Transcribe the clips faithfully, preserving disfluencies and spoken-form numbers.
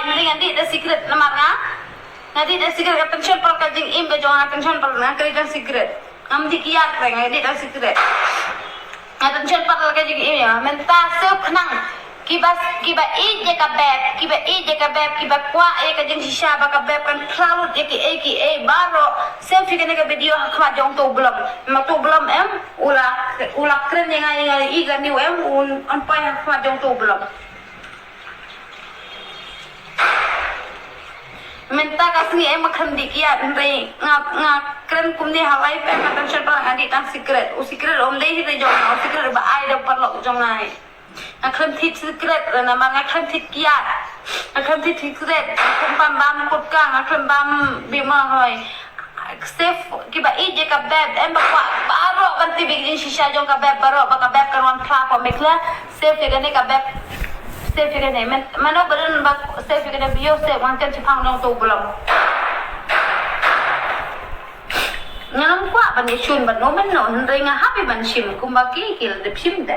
Nga dih da sikret namar nga. Nga dih da sikret, ka tension palat ka jingim ka jong nga, tension palat, nga kren da sikret. Ngam dih kiad re, nga dih da sikret. Nga tension palat ka jingim ïa. Mynta siew khnang kiba, kiba ïeit ïa ka beb, kiba ïeit ïa ka beb, kiba kwah ïa ka jingshisha ba ka beb kan khlad lut ïa kiei kiei baroh. Siew phi kane ka video ha khmat jong uto u Blom. Ma uto u Blom em, u la, u la kren ïa nga, ïa nga ïa ka new em, un, un poi ha khmat jong uto u Blom. Mynta ka sngi em, ma khlem dih kiad, hynrei nga, nga kren kumne ha live em, nga tension palat, nga dih tang sikret. U sikret um dei hi re jong nga, u sikret ba ai da paralok jong nga. Nga khlem thied sikret, namar nga khlem thied kiad. Nga khlem thied sikret, nga khlem bam, bam kutkang, nga khlem bam bima hoi. Siew kiba ïeit ïa ka beb, em ba kwah baroh ban tip ïa ka jingshisha jong ka beb baroh, ba ka beb kan wan phla pha mekla. Siew ïa kane ka beb. Siew ïa kane. Men, mano ba don ba siew ïa kane video, siew, wan kren shaphang jong uto u Blom. Ngam kwah ban ïa shun ban no mano, hynrei nga hap ïa ban shim kumba ki, ki la dep shim te.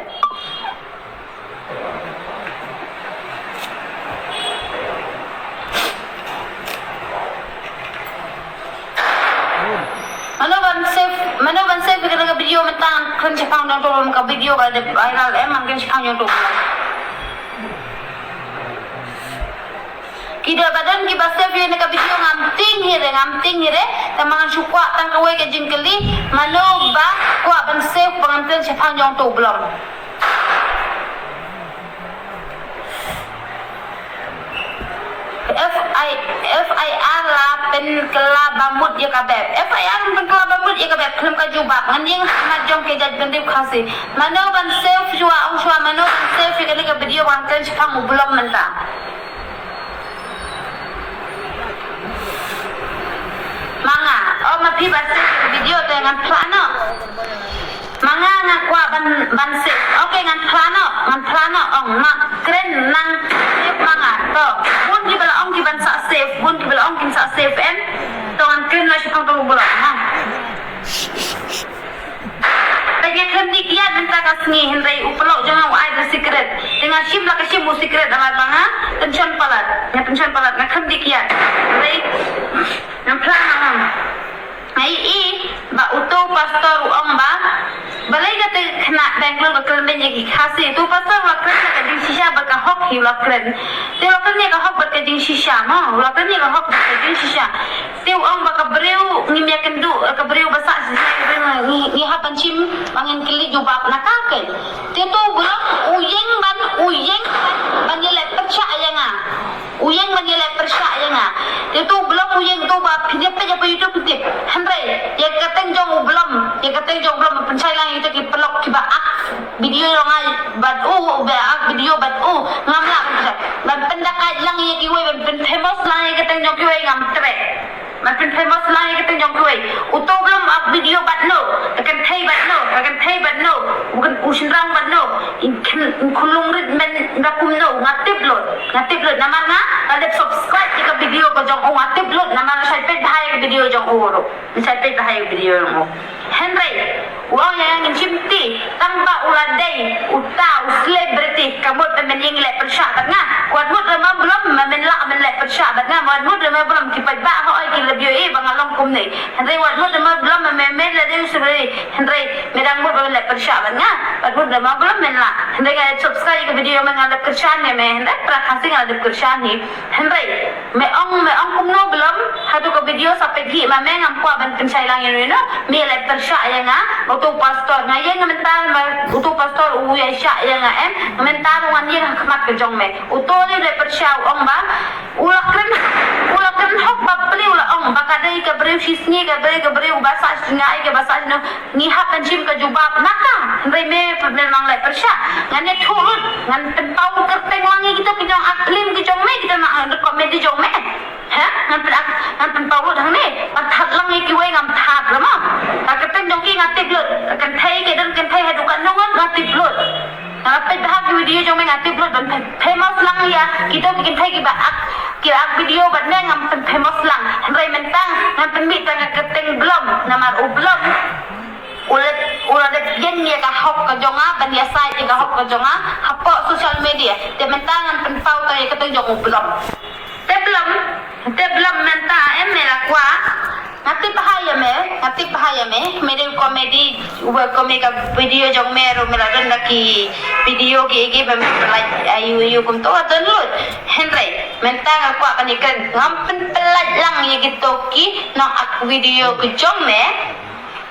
Mano ban save, mano ban save ïa kane ka video mynta, ngan kren shaphang jong uto u Blom, ka video ka dei viral em, ngan kren shaphang jong uto u Blom. Ki dei ba don kiba save ïa kane ka video, ngam tieng hi re, ngam tieng hi re, tangba ngan shu kwah tang kawei ka jingkylli, mano ba kwah ban save ba ngan kren shaphang jong uto u Blom. F I, F I R la pynkylla ba mut ïa ka beb. F I R la pynkylla ba mut ïa ka beb, khlem ka jubab. Ngan ïeng ha khmat jong ki jait bynriew Khasi. Mano ban save shuwa, ong shuwa, mano ban save ïa kane ka video ba ngan kren shaphang u Blom mynta. Ma nga, oh, ma phi ba save video te ngan phla noh. Ma nga nga kwah ban, ban save. Okay, ngan phla noh, ngan phla noh, ong, ma kren nang save ma nga. To, bun kiba la ong ki ban sa save, bun kiba la ong kin sa save em. To ngan kren noh shaphang uto u Blom, ha. Te nga khlem dih kiad mynta ka sngi, hynrei u paralok jong nga u ai da sikret. Te nga shim la ka shim u sikret namar ba nga tension palat. Nga tension palat, nga khlem dih kiad. Hynrei nga phla nga ong. Nga ïohi ba uto u pastor u ong ba, balei kata ka khynnah Bangalore ka kren beiñ ïa ki Khasi. Uto u pastor u la kren ïa ka jingshisha bad ka hok hi u la kren. Te u la kren ïa ka hok bad ka jingshisha mo, u la kren ïa ka hok bad ka jingshisha. Te u ong ba ka briew ngim ïakynduh, ka briew ba sah shisha, ka briew ngi, ngi hap ban shim ba ngin kylli jubab na ka keiñ. Te uto u Blom u ïeng ban, u ïeng ban, ban ïaleh pyrshah ïa nga. U ïeng ban ïaleh pyrshah ïa nga. Te uto u Blom u ïeng, uto ba phi dei peit ha YouTube phi tip. Hynrei ïa ka kyrteng jong u Blom, ïa ka kyrteng jong u Blom pynshai lang ïa kita ki paralok kiba ak video jong nga bad u, ba ak video bad u, ngam lah ban pynshai. Ban pyndakaid lang ïa kiwei, ban pynfamous lang ïa ka kyrteng jong kiwei, ngam treh. Ban pynfamous lang ïa ka kyrteng jong kiwei. Uto u Blom u ak video bad no, ka kynthei bad no, ka kynthei bad no, u kyn-, u shynrang bad no. In khun, in khun lungrit men da kumno, nga tip lut, nga tip lut. Namar nga la dep subscribe ïa ka video ka jong u, nga tip lut, namar nga shait peit bha ïa ka video jong u ruh. Nga shait peit bha ïa ka video jong u. Hynrei u ong ïa nga ngin shim ti, tang ba u la dei uta u celebrity, ka mut ba men ïeng leh pyrshah bad nga. Wat mut re ma Blom, ma men lah men leh pyrshah bad nga. Wat mut re ma Blom, ki paidbah hooid ki la ïohi ba nga long kumne. Hynrei wat mut re ma Blom, ma men, men la dei u celebrity. Hynrei me dang mut ba men leh pyrshah bad nga. Wat mut re ma Blom, men lah. Hynrei nga subscribe ïa ka video, me nga leh pyrshah ne me. Hynrei para Khasi nga leh pyrshah ne. Hynrei me ong, me ong kumno Blom, hato ka video sa peit hi ma me, ngam kwah ban pynshai lang ïa no ïa no. Me leh pyrshah ïa nga, uto u pastor, nga ïeng mynta ma uto u pastor u ïaishah ïa nga em, mynta ruh ngan ïeng ha khmat ka jong me. Uto u leh pyrshah u ong ba u la kren, u la kren hok bapli, u la ong ba ka dei ka briew shisngi, ka dei ka briew ba sah shisngi, ka ba sah shisngi. Ngi hap ban shim ka jubab na ka. Hynrei me pat me nang leh pyrshah. Ngan ïathuh lut, ngan pynpaw kyrteng lang ïa kita ki nongak phlim ki jong me, kita nongak comedy jong me. Ha? Ngan pyn-, ngan pynpaw lut hangne. Ngan thad lang ïa kiwei, ngam thad re mo. Ka kyrteng jong ki nga tip lut. Ka kynthei, ka don kynthei haduh katno ngut nga tip lut. Nga la peit bha ki video jong me, nga tip lut ban pyn-, famous lang ïa kita ki kynthei kiba ak, kiba ak video bad me, ngam pyn-, famous lang. Hynrei mynta ngan pynmih tang ka kyrteng Blom, namar u Blom u la, u la dep ïeng ïa ka hok ka jong nga, ban ïasaid ïa ka hok ka jong nga hapoh social media. Te mynta ngan pynpaw tang ïa ka kyrteng jong u Blom. Te blom mynta em me la kwah. Nga tip bha ïa me, nga tip bha ïa me. Me dei u comedy, uba comedy ka video jong me ruh me la don da ki video ki ki ba me pynlait ayu ayu kumto don lut. Hynrei mynta nga kwah ban ïakren, ngam pynpynlait lang ïa kito ki nong ak video ki jong me.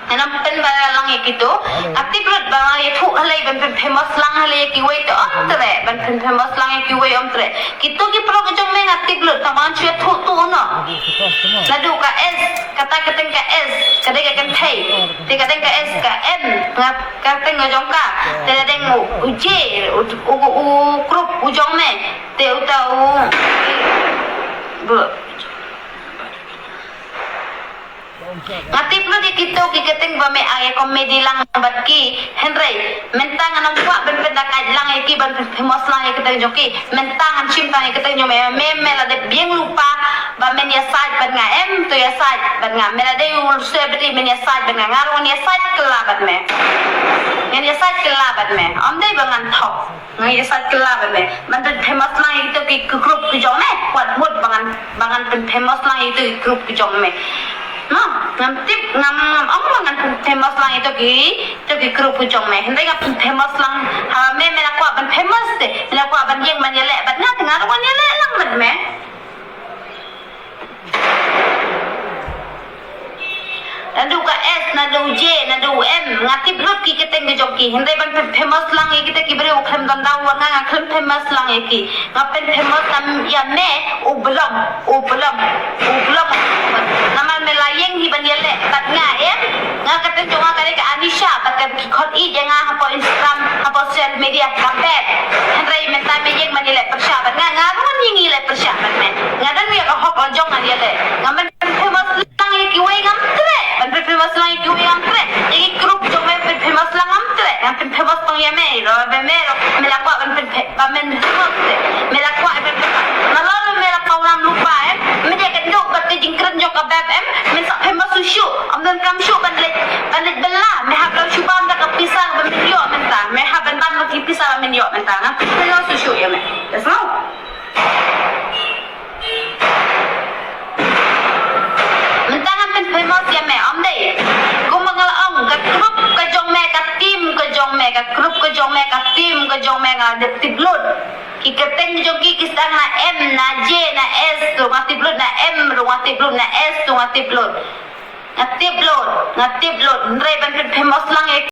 Ngam pynbha lang ïa kito. Nga tip lut ba nga ïathuh halei ban pynfamous lang halei ïa kiwei te ym treh, ban pynfamous lang ïa kiwei ym treh. Kito ki pro ki jong me nga tip lut, tang ba ngan shu ïathuh tu no. Naduh ka S, kata ka teng ka S, ka dei ka kynthei. Te ka teng ka S ka M, nga ka teng ka jong ka. Te ka dei u, u J, u, u, u group u jong me. Te uta u, bu. Nga tip lut ïa kito ki kyrteng ba me ai comedy lang bad ki. Hynrei mynta ngan ym kwah ban pynda kait lang ïa ki, ban pynfamous lang ïa kyrteng jong ki. Mynta ngan shim tang ïa kyrteng jong me, me, me la dep biang lypa ba men ïasaid bad nga em, to ïasaid bad nga. Me la dei u celebrity men ïasaid bad nga, nga ruh ngan ïasaid kylla bad me. Ngan ïasaid kylla bad me. Ym dei ba ngan thok. Nga ïasaid kylla bad me. Ban pynfamous lang ïa kito ki group ki jong me. Wat mut ba ngan, ba ngan pynfamous lang ïa kito ki group ki jong me. No, ngam tip, ngam, ngam ong ba ngan pynfamous lang ïa kito ki, kito ki group ki jong me. Hynrei nga pynfamous lang, ha me, me la kwah ban famous te. Me la kwah ban ïeng ban ïaleh bad nga, te nga ruh ngan ïaleh lang bad me. Naduh ka S, naduh J, naduh M, nga tip lut ki kyrteng ki jong ki. Hynrei ban pynfamous lang ïa kita ki briew khlem don daw, nga, nga khlem famous lang ïa ki. Nga pynfamous lang ïa me, u blom, u blom, u blom. Namar me la ïeng hi ban ïaleh bad nga em. Nga kyrteng jong nga ka dei ka Anisha, bad ka ki khot ïeit ïa nga hapoh Instagram, hapoh social media ka Beb. Hynrei mynta me ïeng ban ïaleh pyrshah bad nga, nga ruh ngan ïeng ïaleh pyrshah bad me. Nga don ïa ka hok la jong ngan ïaleh. Nga ban pynfamous lang ïa kiwei ngam treh. Ban pynfamous lang ïa kiwei ngam treh. Ïa ki group jong me pynfamous lang ngam treh. Ngan pynfamous tang ïa me, ro, me, me, ro. Me la kwah ban pynfamous. Ba men famous te. Me la kwah ban pynfamous. Nalor me la kwah wan lypa em. Me dei ka duk bad ka jingkren jong ka Beb em. Men sa famous shuh shuh. Ym donkam shuh ban leit, ban leit bylla. Me hap ban shu bam da ka pisa ba men ïoh mynta. Me hap ban bam da ki pisa ba men ïoh mynta. Ngan pynfamous shuh shuh ïa me. Yes, no? Mynta ngan pynfamous ïa me, ym dei. Kumba nga la ong, ka group ka jong me, ka team ka jong me, ka group ka jong me, ka team ka jong me nga dep tip lut. Ki kyrteng jong ki ki sdang na M, na J, na S, ruh nga tip lut, na M, ruh nga tip lut, na S, ruh nga tip lut. Nga tip lut, nga tip lut. Hynrei ban pynfamous lang ïa